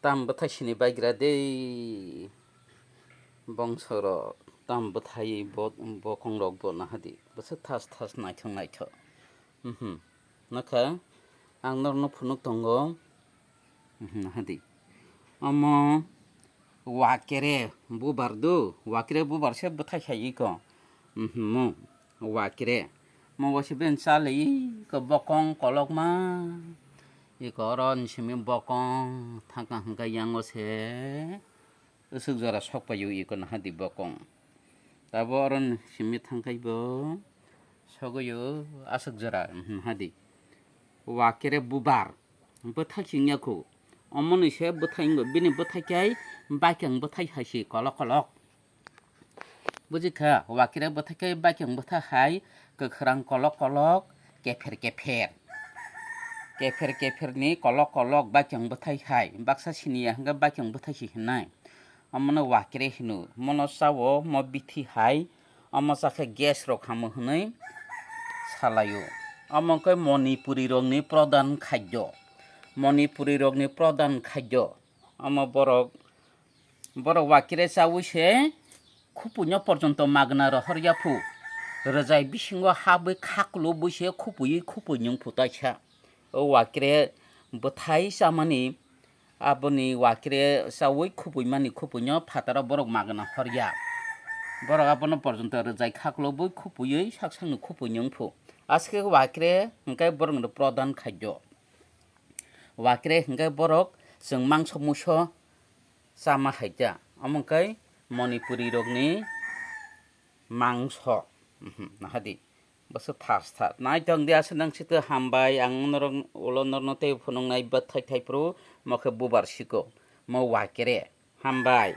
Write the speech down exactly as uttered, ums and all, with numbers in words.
Tam bwthai sini baigra de bongsorok, tam bwthai bo-, bokongrok bo nahadi. Bwswk thas thas naithok naithok. Mhm. Nakha ang norokno phunuk tongo. Mhm, nahadi. Omo wakere bubar do, wakere bubar se bwthai sai iko. Mhm, mo wakere. Mo bo se ben chale iko bokong kolokma. Iko oro ni simi bokong thangka hwnkha yango se. Aswk jora sok paio iko nahadi bokong. Tabo oro ni simi thangkhai bo sogwi o aswk jora, mhm, hadi. Wakere bubar bwthai sing ya kho. Omo ni se bwthai wngwi, bini bwthai khe baikang bwthai hai se kolok kolok. Buji kha, wakere bwthai khe baikang bwthai hai kwkhwrang kolok kolok, kepher kepher. Kepher kepher ni kolok kolok baikang bwthai hai. Baksa sini ya hwnkhe baikang bwthai se hwnwi. Omono wakere hino, mono chao mo bithi hai, omo chakhe gas rok hamo hwnwi salaio. Omo khe Manipuri rokni pradhan khadyo, Manipuri rokni pradhan khadyo. Omo borok, borok wakere chawi se khupuino porjonto magna rohor ya phu, rwjai bisingo habwi khaklubwi se khupui khupui nwng phu taisa. O wakre bwthai chamani, aboni wakre chawi khupuimani khupuino phataro borok magna horya. Borok abono porjonto rwjai khaklubwi khupuiwi sak sakni khupuino wngphu. Aske wakre hwnkhe borokni pradhan khadyo. Wakre hwnkhe borok chwng mangso muiso chama haikha. Omo khe Manipuri rokni mangso. Mhm, nahadi. Bwswk thas thas. Naithok di aswk nang sitwk hambai, ang norok ulo norno tei phunuknai bwthai thaiphuru, mo khe bubar siko, mo wakere. Hambai.